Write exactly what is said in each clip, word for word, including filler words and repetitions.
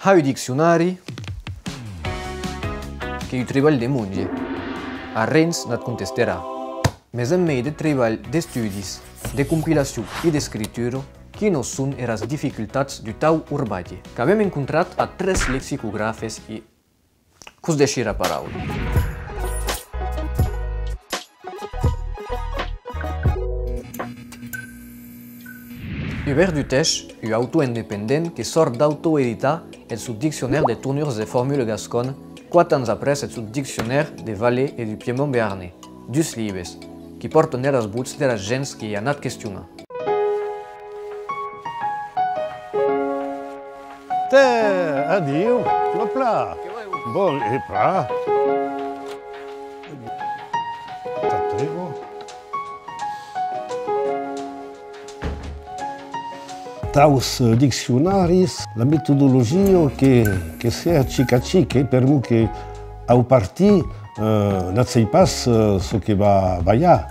Har un diccionari qu'ei un tribalh de monge. Arrens n'at contestarà. Mes en mei de tribalh d'estudis, de compilacion e d'escritura, quinos son eras dificultats d'un tau horbatge? Qu'avem encontrat a tres lexicografes e que'us dèishi era paraula. Hubert Dutèche, un autor independent que sòrt d'autoeditar eth son diccionaire de tournures et formules gasconnes, quate ans après eth son diccionaire de Valais e du Piemont béarnais, dus libes, qui pòrtan eras votz deras gents que i an anat questionar. Tè, adiu, tu vas plan? Bon, e plan. T'aprego. Taus, eh, diccionaris, la metodologia que, que se hè chic a chic, eh, permor que au partir, eh, n'at sei pas, eh, çò que va balhar.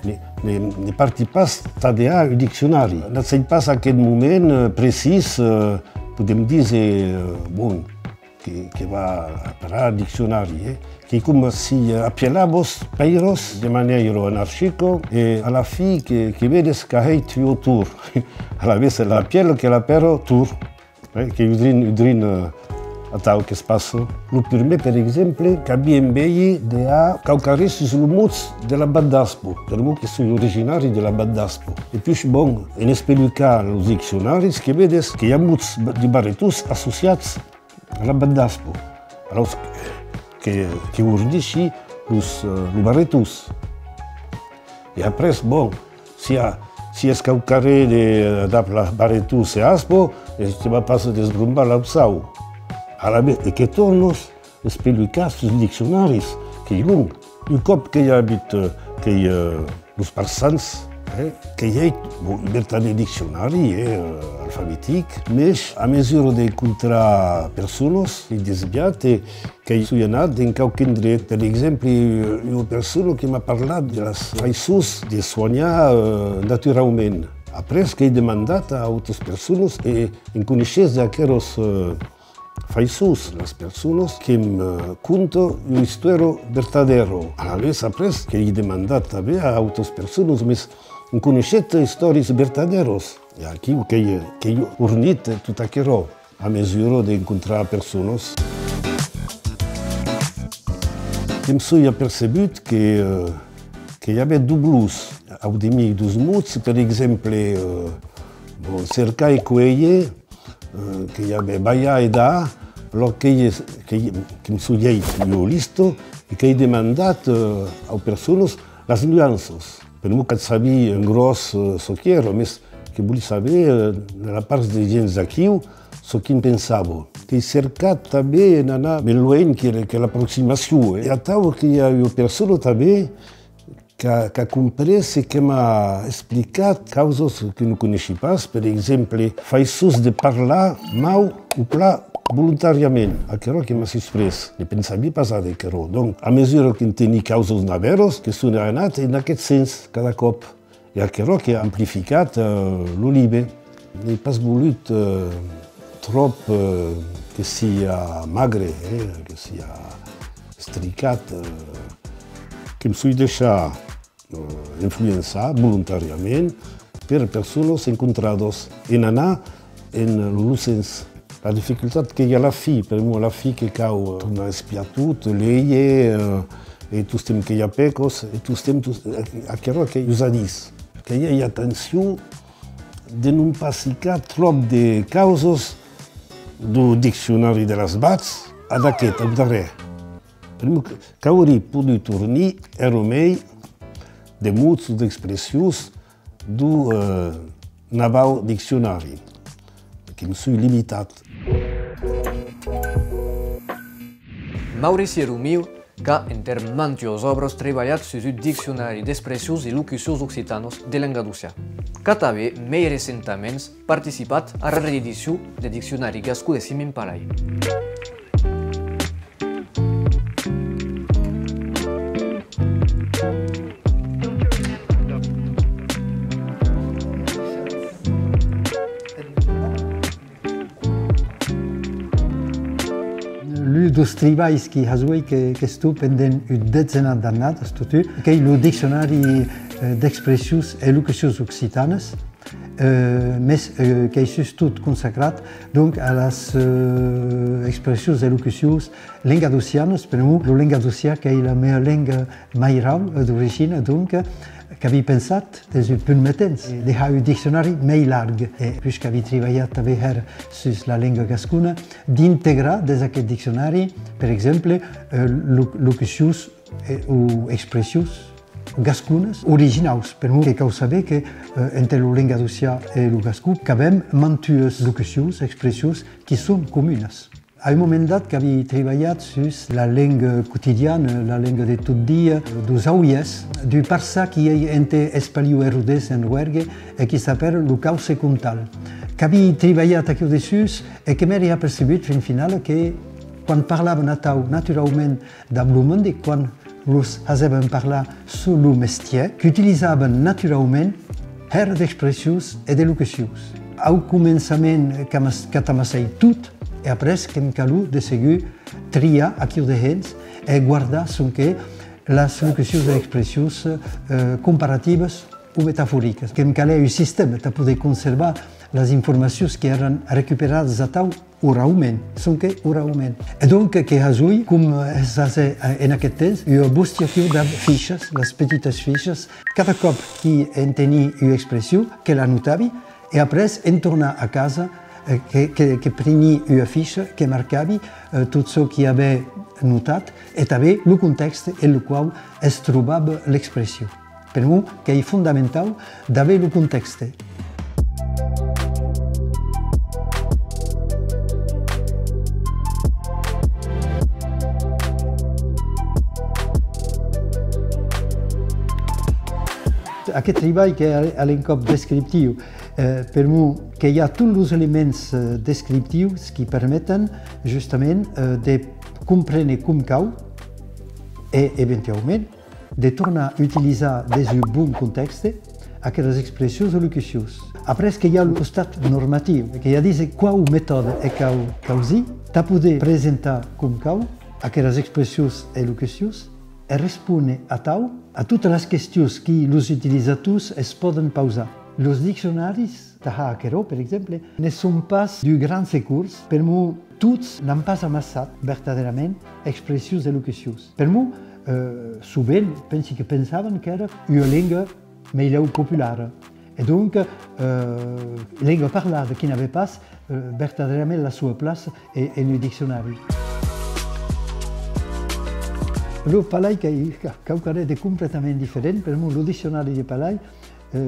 Ne, ne, ne parti pas tà dejar un diccionari. N'at sei pas aqueth moment, eh, precís, eh, podem díser, eh, bon, que, que va aperar diccionari, eh? Qu'ei coma si, eh, apielabas pèiras de manèira anarchica e a la fin que, que vedes qu'a hèit ua tor. Alavetz l'apièla que l'apèra tor. Eh, qu'ei un drin, un drin, eh, atau que's passa. Lo prumèr, per exemple, qu'aví enveja de har quauquarré sus lo mot de la Vath d'Aspa, permor que soi originari de la Vath d'Aspa. E puish, bon, en espelucar los diccionaris, que vedes que i a mots ba-, de barretons associats a la Vath d'Aspa. Alavetz, que, que ordishi los, eh, los barretons. E après, bon, si a, si es quauquarré de, dab la barretons e aspa, eh, te va pas desbrombar l'auçau. Alavetz, e que tornas espelucar sus diccionaris, qu'ei long. Un còp qu'ei avut, eh, qu'ei, eh, los parsans, eh, qu'ei hèit, bon, un vertadèr diccionari, eh, alfabetic, mes a mesura d'encontrar personas, qu'ei desviat e qu'ei soi anat en quauque endret. Per exemple, ua persona que m'a parlat de las faiçons de soanhar, eh, naturaument. Après, qu'ei demandat a autas personas e en coneishes d'aqueras, eh, faiçons, las personas que'm, eh, conta ua istoèra vertadèra. Alavetz, après, qu'ei demandat tanben a autas personas, mes en coneishetz istòrias vertadèras? E aquiu qu'ei, qu'ei ornit tot aquerò, a mesura d'encontrar personas. Que'm soi apercebut que, eh, que i avè doblons. Au demiei deus mots, per exemple, eh, bon, cercar e cuélher, eh, que i avè balhar e dar, alòrs qu'ei, qu'ei, que'm soi hèit ua lista e qu'ei demandat, eh, aus personas las nuanças. Permor qu'at sabí en gròs, eh, çò qu'èra, mes que volí saber, eh, de la part de gents d'aquiu, çò qui'n pensava. Qu'ei cercat tanben en anar mei luenh que, que l'aproximacion, eh. E atau que i a ua persona tanben qu'a, qu'a comprés e que m'a explicat causas que non coneishí pas, per exemple, faiçons de parlar mau o plan volontàriament. Aquerò que m'a susprés, ne pensavi pas ad aquerò. Donc, a mesura qu'enteni causas navèras, que son anat en aqueth sens cada còp. E aquerò qu'a amplificat, eh, lo libe. N'èi pas volut, eh, tròp, eh, que sia magre, eh, que sia estricat, eh, que'm soi deishat, eh, influençar volontàriament per personas encontradas en anar en lo, lo sens. La dificultat qu'ei a la fin, permor a la fin que cau, eh, tornar espiar tot, léger, eh, e tostemp que i a pècas, e tostemp, tos-, eh, aquerò qu'ei usadís. Que i a atencion de non pas hicar tròp de causas deu diccionari de las vaths ad aqueth, au darrèr. Permor que, qu'aurí podut ornir era mei de mots o d'expressions deu, eh, navau diccionari, que'm soi limitat. Maurici Eromiu qu'a, enter mantuas òbras, trebalhat sus un diccionari d'expressions e locucions occitanas de lengadocian. Qu'a tanben, mei recentaments, participat ara reedicion deth diccionari gascon de Simin Palay. Lu dos tribalhs qui hasoi que, qu'estó pendent un detzenat d'annadas, totun, qu'ei lo diccionari, eh, d'expressions e locucions occitanas, eh, mes, eh, qu'ei sustot consacrat, donc, a las, eh, expressions e locucions lengadocianas, per'mor lo lengadocian qu'ei la mea lenga mairau, eh, d'origina, donc, qu'aví pensat, dens un prumèr temps, de har un diccionari mei larg. E puish qu'aví tribalhat tanben hèra sus la lenga gascona, d'integrar dens aqueth diccionari, per exemple, eh, lo-, locucions, eh, o expressions gasconas originaus, per'mor que cau saber que, eh, enter lo lengadocian e lo gascon, qu'avem mantuas locucions, expressions qui son comunas. A un moment dat qu'aví tribalhat sus la lenga quotidiana, la lenga de tot dia, dos aulhèrs, d'un parçan qui ei enter Espaliu e Rodés en Roergue e qui s'apèra lo Causse Comtal. Qu'aví tribalhat aquiu dessús e que m'èri apercebut fin finala que quan parlavan atau naturaument dab lo monde, quan los hasèvan parlar sus lo mestièr, qu'utilizavan naturaument hèra d'expressions e de locucions. Au començament, qu'amas-, qu'atamassèi tot, e après que'm caló de segur triar aquiu dehens e guardar sonque las locucions e expressions, eh, comparativas o metaforicas. Que'm calè un sistèma tà poder conservar las informacions qui èran recuperadas atau oraument, sonque oraument. E donc, que hasoi, com, eh, s'hasè, eh, en aqueth temps, ua bòstia aquiu dab fichas, las petitas fichas. Cada còp qui entení ua expression, que la notavi, e après, en tornar a casa, eh, que, que, que prení ua ficha, que marcavi, eh, tot çò qui avè notat, e tanben lo contèxte en lo quau es trobava l'expression. Per'mor qu'ei fondamentau d'aver lo contèxte. Aqueth tribalh qu'ei a, a l'encòp descriptiu, eh, per'mor que i a tots los elements, eh, descriptius qui permeten justament, eh, de compréner com cau e, eventuaument, de tornar utilizar dens un bon contèxte aqueras expressions o locucions. Après que i a lo costat normatiu, que i a díser quau metòde e quau causir tà poder presentar com cau aqueras expressions e locucions e respóner atau a totas las questions qui los utilizators es pòden pausar. Los diccionaris tà har aquerò, per exemple, ne son pas d'un gran secors, per'mor tots n'an pas amassat vertadèrament expressions e locucions. Per'mor, eh, sovent, pensi que pensavan qu'èra ua lenga meilèu populara. E donc, eh, lenga parlada qui n'avè pas, eh, vertadèrament la soa plaça e-, en un diccionari. Lo Palai qu'ei quauquarren de completament diferent, per'mor lo diccionari de Palai, eh,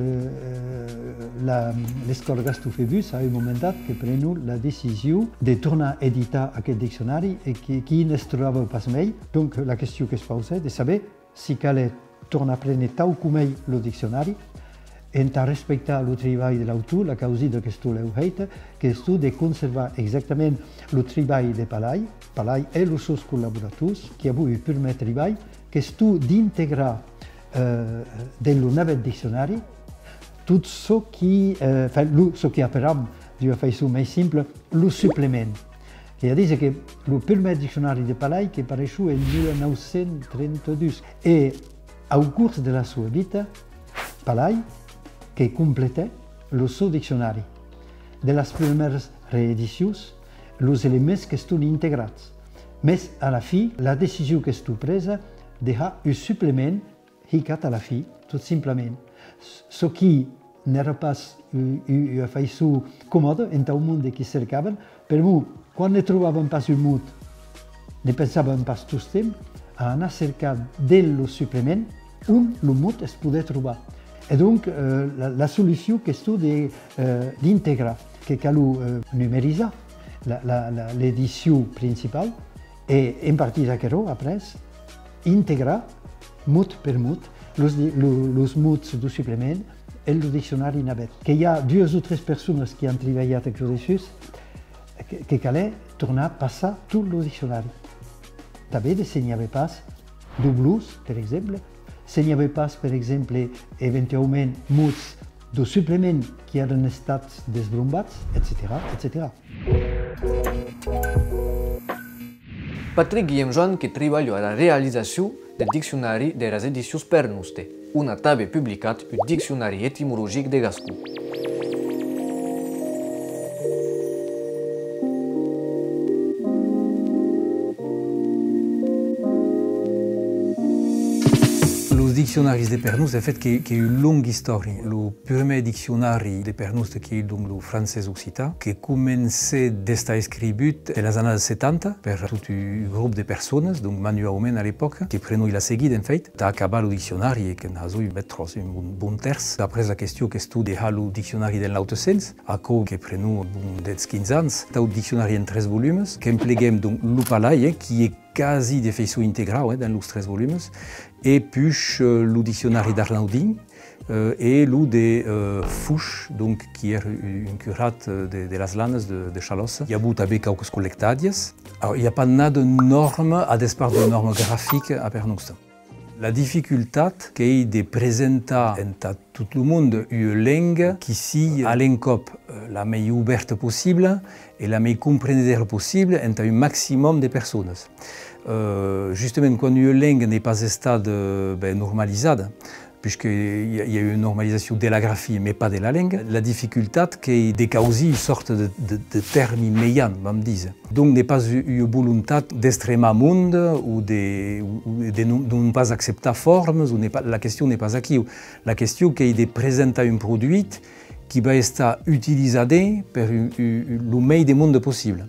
la, l'escòla Gaston Febus, a un moment dat, que prenon la decision de tornar editar aqueth diccionari e qui, qui ne's trobava pas mei. Donc, la question que's pausè de saber si calè tornar préner tau com ei lo diccionari, entà respectar lo tribalh de l'autor, la causida qu'estó lèu hèita, qu'estó de conservar exactament lo tribalh de Palai, Palai e los sons collaborators, qui avó un prumèr tribalh, qu'estó d'integrar, eh, dens lo navèth diccionari tot çò qui, eh, enfin, lo, çò qui aperam, d'ua faiçon mei simpla, lo suplement. Qu'ei a díser que lo prumèr diccionari de Palai que pareissiá en mila nau cents trenta-dus e, au cors de la soa vita, Palai que completè lo son diccionari. De las prumèras reedicions, los elements qu'estón integrats. Mes, a la fin, la decision qu'estó presa de har un suplement hicat a la fin, tot simplament. Çò qui n'èra pas u-, u-, ua faiçon comòda entau monde qui cercavan, per'mor, quan ne trobavan pas un mot, ne pensavan pas tostemps a anar cercar dens lo suplement on lo mot es podè trobar. E donc, eh, la, la solucion qu'estó de, eh, d'integrar, que caló, eh, numerizar la, la, la, l'edicion principau, e en partir d'aquerò, après, integrar, mot per mot, los di-, lo, los mots deu suplement en lo diccionari navèth. Que i a duas o tres personas qui an tribalhat aquò dessús, que, que calè tornar passar tot lo diccionari. Tanben de se n'i avè pas doblons, per exemple, se n'i avè pas, per exemple, eventuaument mots deu suplement qui èran estats desbrombats, etcetèra, etcetèra. Patrick Guilhemjoan que tribalha a la realizacion deth diccionari deras edicions Pernoste, on a tanben publicat un diccionari etimologic de gascon. Los diccionaris de Pernoste, en fait, qu'ei, qu'ei ua longa istòria. Lo prumèr diccionari de Pernoste, qu'ei donc lo francés occitan, que comencèt d'estar escrivut en las annadas setanta per tot un grop de personas, donc manuaument a l'epòca, que prenoi la seguida, en fait, tà acabar lo diccionari e que'n hasoi un bèth tròç, un bon, bon tèrç. Après, la question qu'estó de har lo diccionari dens l'aute sens, aquò que prenó, bon, dètz quinze ans. Tau diccionari en tres volumes, qu'empleguem, donc, lo Palai, eh, qui ei quasi de faiçon integrau, eh, dens los tres volumes, e puish, eh, lo diccionari d'Arnaudin, eh, e lo de, eh, Fouche, donc, qui èra un, un curat, eh, de, de las Lanas de, de Chalòssa. I a avut tanben quauques collectadias. Alòrs, i a pas nada nòrma, a despart d'ua nòrma grafica a Pernoste. La dificultat qu'ei de presentar entà tot lo monde ua lenga qui sii a l'encòp, eh, la mei obèrta possibla e la mei comprenedera possibla entà un maximum de personas. Eh, justament, quan ua lenga n'ei pas estada, eh, ben, normalizada, puishque i a, i a ua normalizacion de la grafia, mes pas de la lenga, la dificultat qu'ei de causir ua sòrta de, de, de tèrmi meian, vam díser. Donc, n'ei pas u-, ua volontat d'estremar monde o de, o, o de non, non pas acceptar formas, o n'ei pas, la question n'ei pas aquiu. La question qu'ei de presentar un produit qui va estar utilizade per un, un, lo mei de monde possible.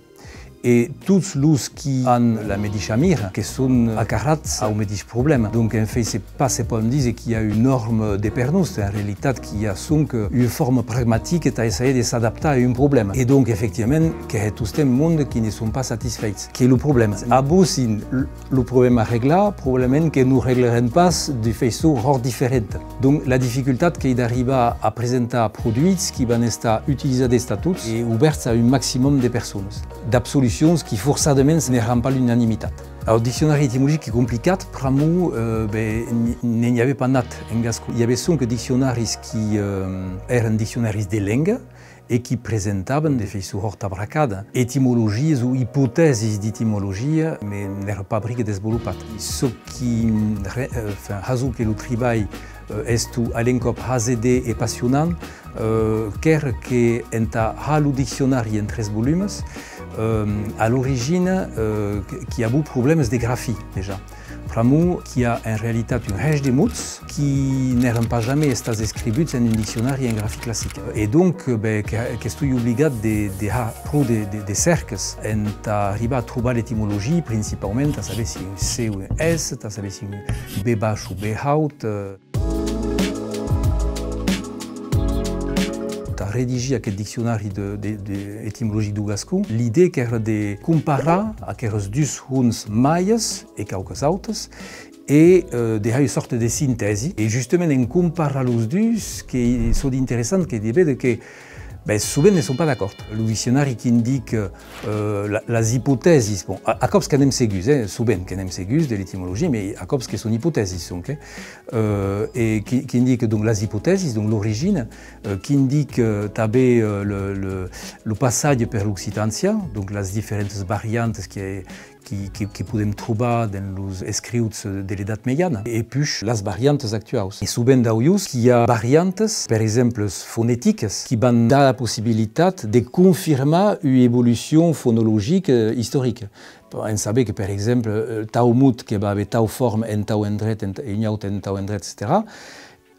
E tots los qui an la medisha mira, que son acarrats au medish problèma. Donc, en fait, se pas se pòt díser qu'i a ua nòrma de Pernoste, en realitat qu'i a sonque ua forma pragmatica tà essajar de s'adaptar a un problèma. E donc, efectivament, que hè tostemps monde qui ne son pas satisfèits. Qu'ei lo problèma. Avossin l-, lo problèma arreglat, probablement que non reglarem pas de faiçon hòrt diferenta. Donc, la dificultat qu'ei d'arribar a presentar produits qui van estar utilizades tà tots e obèrts a un maximum de personas, dab solucions qui forçadament n'èran pas l'unanimitat. Lo diccionari etimologic qu'ei complicat, pr'amor, eh, ben, n-, ne n'i avè pas nat en gascon. I avè sonque diccionaris qui, eh, èran diccionaris de lenga e qui presentavan de faiçon hòrt abracada etimologias o ipotèsis d'etimologia, mes n'èra pas brica desvolopat. Çò qui re-, eh, enfin, hasó que lo tribalh, eh, estó a l'encòp hasèr e passionant, eh, qu'èra que entà har lo diccionari en tres volumes, eh, a l'origina, eh, que, qu'i avó problèmas de grafia, dejà. Pr'amor qu'i a en realitat un hèish de mots qui n'èran pas jamei estats escrivuts en un diccionari en grafic classic. E donc, ben, que, qu'estoi obligat de, de har pro de, de, de cèrcas entà arribar a trobar l'etimologia, principaument, tà saber si un C o un S, tà saber si un B baish o B haut, eh. Tà redigir aqueth diccionari de, de, de etimologic deu gascon, l'idèa qu'èra de comparar aqueras dus hons maias e quauques autas, e, eh, de har ua sòrta de sintèsi. E justament en comparar los dus, que çò d'interessant qu'ei de véder que, ben, sovent ne son pas d'acòrd. Lo diccionari qu'indica, eh, la, las ipotèsis, bon, a, a còps que n'èm segurs, eh, sovent que n'èm segurs de l'etimologia, mes a còps que son ipotèsis, sonque, eh, e qui, qu'indica, donc, las ipotèsis, donc, l'origina, eh, qu'indica, eh, tanben, eh, le, le, lo passatge per l'occitan ancian, donc, las diferentas variantas que, qui, qui, qui podem trobar dens los escriuts de l'Edat Mejana, e puish las variantas actuaus. E sovent d'aulhors qu'i a variantas, per exemple, foneticas, qui van dar la possibilitat de confirmar ua evolucion fonologica, eh, istorica. Podem saber que, per exemple, eh, tau mot que va aver tau forma en tau endret, en, un aute en tau endret, etcetèra,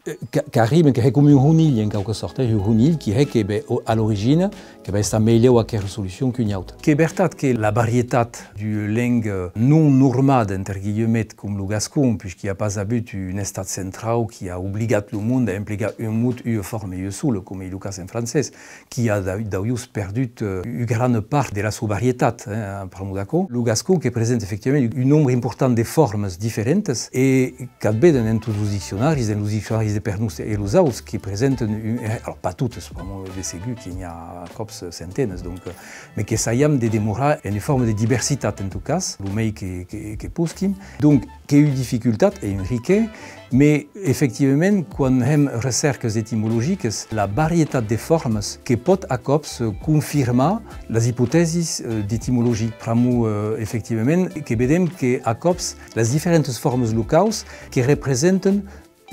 eh, qu'a-, qu'arriba, que hè com un honilh, en quauque sòrta, eh, un honilh qui hè que, ben, o, a l'origina, que va estar melhor aquera solucion qu'un aute. Qu'ei vertat que la varietat d'ua lenga non normada, enter guilhemets, com lo gascon, puishqu'i a pas avut un estat centrau qui a obligat lo monde a emplegar un mot, ua forma e ua sola, com ei lo cas en francés, qui a d'a-, d'aulhors perdut, eh, ua grana part de la soa varietat, eh, pr'amor d'aquò. Lo gascon que presenta efectivament un nombre important de formas diferentas e qu'ac vedem en tots los diccionaris, en los diccionaris de pernots e los auts que presenten un, eh, alors pas totes, pr'amor de segur que n'i a a còps centenas, donc, eh, mais qu'essajam de demorar en ua forma de diversitat, en tot cas, lo mei que, que, que posquim. Donc, qu'ei ua dificultat e un riquèr, mais efectivament, quan hèm recèrcas etimologicas, la varietat de formas que pòt a còps confirmar las ipotèsis, eh, d'etimologia. Pr'amor, eh, efectivament, que vedem que a còps las diferentas formas locaus que representan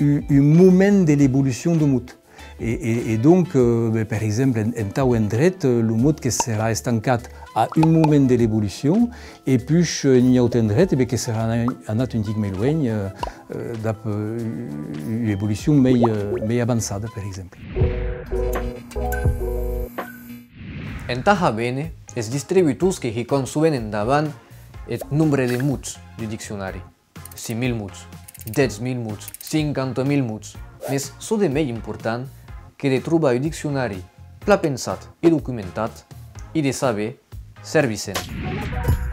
un, un moment de l'evolucion deu mot. E, e, e donc, eh, ben, per exemple, en, entau endret, eh, lo mot que serà estancat a un moment de l'evolucion, e puish, eh, en un aute endret, e ben, que serà ana-, anat un dic mei luenh, eh, eh, dab, eh, ua evolucion mei, eh, mei avançada, per exemple. Entà har ben, es distribuctors que hicon sovent endavant eth nombre de mots deu diccionari. Cinc mil mots, dètz mil mots, cinquanta mil mots, mes çò de mei important qu'ei de trobar un diccionari plan pensat e documentat e de saber servir-se'n.